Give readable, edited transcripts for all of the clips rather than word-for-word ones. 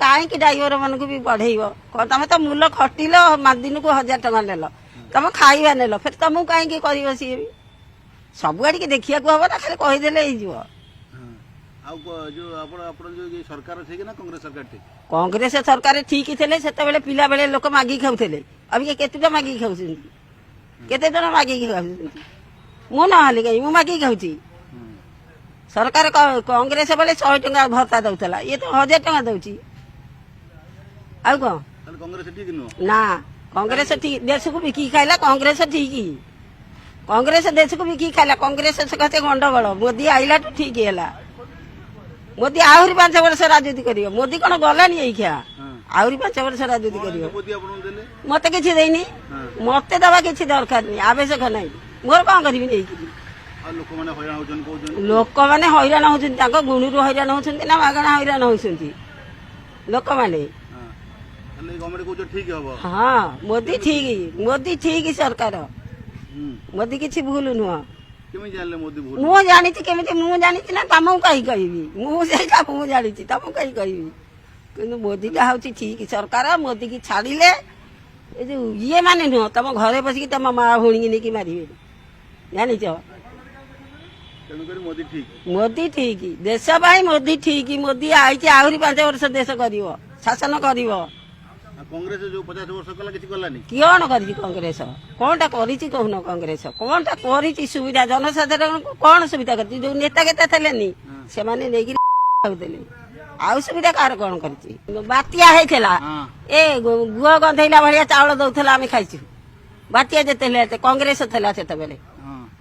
କାହିଁକି ଡ୍ରାଇଭର ମାନଙ୍କୁ ବି ବଢେଇବ? କଣ ତମେ ତ ମୂଲ ଖଟିଲ, ଦିନକୁ 1000 ଟଙ୍କା ନେଲ, ତମ ଖାଇବା ନେଲ, ଫେର ତମକୁ କାହିଁକି କରିବ? ସିଏ ବି ସବୁଆଡ଼ିକି ଦେଖିବାକୁ ହବ ନା, ଖାଲି କହିଦେଲେ ହେଇଯିବ? ହଁ। ଆଉ ଯୋଉ ଆପଣ ଆପଣ ଯୋଉ ଏଇ ସରକାର ଠିକ ନା କଂଗ୍ରେସ ସରକାର ଠିକ? କଂଗ୍ରେସ ସରକାର ଠିକ ଥିଲେ। ସେତେବେଳେ ପିଲାବେଳେ ଲୋକ ମାଗିକି ଖାଉଥିଲେ। ଅବିକା କେତେଟା ମାଗିକି ଖାଉଛନ୍ତି? କେତେ ଜଣ ମାଗିକି ଖାଉଛନ୍ତି? ମୁଁ ନହେଲେ କାହିଁ, ମୁଁ ମାଗିକି ଖାଉଛି। ସରକାର କଂଗ୍ରେସ ବେଳେ 100 ଟଙ୍କା ଭତ୍ତା ଦଉଥିଲା, ଇଏ ତ 1000 ଟଙ୍କା ଦଉଛି। ଆଉ କଣ? ତାହେଲେ କଂଗ୍ରେସ ଠିକ ନୁହଁ? ନା, କଂଗ୍ରେସ ଠିକ? ଦେଶକୁ ବିକିକି ଖାଇଲା କଂଗ୍ରେସ। ଠିକ? କଂଗ୍ରେସ ଦେଶକୁ ବିକିକି ଖାଇଲା। କଂଗ୍ରେସ ସକାଶେ ଗଣ୍ଡଗୋଳ। ମୋଦି ଆଇଲାଠୁ ଠିକ ହେଲା। ମୋଦି ଆହୁରି 5 ବର୍ଷ ରାଜନୀତି କରିବ। ମୋଦି କଣ ଗଲାଣି ଏଇଖିଆ? ଆହୁରି 5 ବର୍ଷ ରାଜନୀତି କଣ କରିବ। ଏମିତି ମୋଦି ଆପଣଙ୍କୁ ଦେଲେ? ମତେ କିଛି ଦେଇନି। ମତେ ଦବା କିଛି ଦରକାର ନାହିଁ, ଆବଶ୍ୟକ ନାହିଁ ମୋର। କଣ କରିବି ନେଇକି? ଆଉ ଲୋକମାନେ ହଇରାଣ ହଉଛନ୍ତି କହୁଛନ୍ତି। ଲୋକମାନେ ହଇରାଣ ହଉଛନ୍ତି। ତାଙ୍କ ଗୁଣରୁ ହଇରାଣ ହଉଛନ୍ତି ନା ମାଗଣା ହଇରାଣ ହଉଛନ୍ତି ଲୋକମାନେ? ହଁ। ତାହେଲେ ଗଭର୍ଣ୍ଣମେଣ୍ଟ କହୁଛ ଠିକ ହବ? ହଁ, ମୋଦି ଠିକ, ମୋଦି ଠିକ ସରକାର। ମୋଦି କିଛି ଭୁଲ ନୁହଁ। କେମିତି ଜାଣିଲେ ମୋଦି ଭୁଲ? ମୁଁ ଜାଣିଛି। କେମିତି ମୁଁ ଜାଣିଛି ନା ତମକୁ କାହିଁ କହିବି ମୁଁ? ସେଇଟା ମୁଁ ଜାଣିଛି, ତମକୁ କାହିଁ କହିବି? କିନ୍ତୁ ମୋଦିଟା ହଉଛି ଠିକ ସରକାର। ମୋଦିକି ଛାଡ଼ିଲେ ଏ ଯୋଉ ଇଏ ମାନେ ନୁହଁ, ତମ ଘରେ ବସିକି ତମ ମା ଭଉଣୀକି ନେଇକି ମାରିବେ, ଜାଣିଛ? ତେଣୁକରି ମୋଦି ଠିକ। ମୋଦି ଠିକ, ଦେଶ ପାଇଁ ମୋଦି ଠିକ। ମୋଦି ଆଇଛି, ଆହୁରି 5 ବର୍ଷ ଦେଶ କରିବ, ଶାସନ କରିବ। ଆଉ କଂଗ୍ରେସ ଯୋଉ 50 ବର୍ଷ କଲା, କିଛି କଲାନି? କଣ କରିଛି କଂଗ୍ରେସ? କଣଟା କରିଛି କହୁନ? କଂଗ୍ରେସ କଣଟା କରିଛି ସୁବିଧା ଜନସାଧାରଣଙ୍କୁ? କଣ ସୁବିଧା କରିଛି? ଯୋଉ ନେତା କେତେ ଥିଲେନି, ସେମାନେ ନେଇକି ଖାଉଥିଲେ। ଆଉ ସୁବିଧା କାହାର କଣ କରିଛି? ବାତ୍ୟା ହେଇଥିଲା, ଏ ଗୁଅ ଗନ୍ଧେଇଲା ଭଳିଆ ଚାଉଳ ଦଉଥିଲା, ଆମେ ଖାଇଛୁ। ବାତ୍ୟା ଯେତେ ହେଲା, କଂଗ୍ରେସ ଥିଲା ସେତେବେଳେ।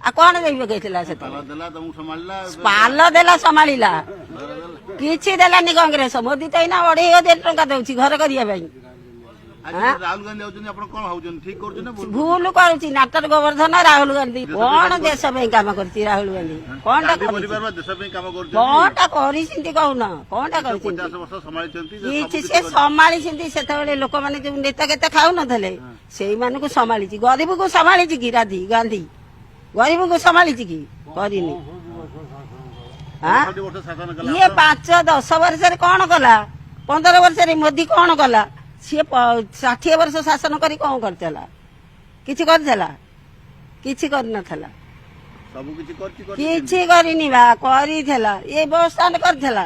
ଆଉ କଣ ଦେଇ ପକେଇଥିଲା ସେତେବେଳେ? ପାଲ ଦେଲା, ତମକୁ ସମ୍ଭାଳିଲା। ପାଲ ଦେଲା, ସମ୍ଭାଳିଲା। ଘର ଦେଲା। କିଛି ଦେଲାନି କଂଗ୍ରେସ। ମୋଦି ତ ଏଇନା 2500 ଟଙ୍କା ଦଉଛି ଘର କରିବା ପାଇଁ। ଆଜି ରାହୁଲ ଗାନ୍ଧୀ ଯାଉଛନ୍ତି, ଆପଣ କଣ ଭାବୁଛନ୍ତି? ଠିକ କରୁଛନ୍ତି ନା ଭୁଲ? ଭୁଲ କରୁଛି ନାଟର ଗୋବର୍ଦ୍ଧନ ରାହୁଲ ଗାନ୍ଧୀ। କଣ ଦେଶ ପାଇଁ କାମ କରିଛି ରାହୁଲ ଗାନ୍ଧୀ? କଣଟା ଗାନ୍ଧୀ କରିଛି? ପରିବାର ବା ଦେଶ ପାଇଁ କାମ କରୁଛନ୍ତି। କଣଟା କରିଛନ୍ତି କହୁନ? କଣଟା କରିଛନ୍ତି? 50 ବର୍ଷ ସମ୍ଭାଳିଛନ୍ତି ଯେ କିଛି ସବୁ ସେ କିଛି। ସମ୍ଭାଳିଛନ୍ତି। ସେତେବେଳେ ଲୋକମାନେ ଯୋଉ ନେତା କେତେ ଖାଉନଥିଲେ, ସେଇମାନଙ୍କୁ ସମ୍ଭାଳିଛି। ଗରିବକୁ ସମ୍ଭାଳିଛି କି ରାଧି ଗାନ୍ଧୀ? ଗରିବକୁ ସମ୍ଭାଳିଛି କି? କରିନି। ଆଁ? 65 ବର୍ଷ ଶାସନ କଲା। ଇଏ 5-10 ବର୍ଷରେ କଣ କଲା? 15 ବର୍ଷରେ ମୋଦି କଣ କଲା? ସିଏ 60 ବର୍ଷ ଶାସନ କରି କଣ କରିଥିଲା? କିଛି କରିଥିଲା? କିଛି କରିନଥିଲା। ସବୁ କିଛି କରିଛି କରିଛି। କିଛି କରିନି ବା। କରିଥିଲା, ଏ ବସ୍ ଷ୍ଟାଣ୍ଡ କରିଥିଲା।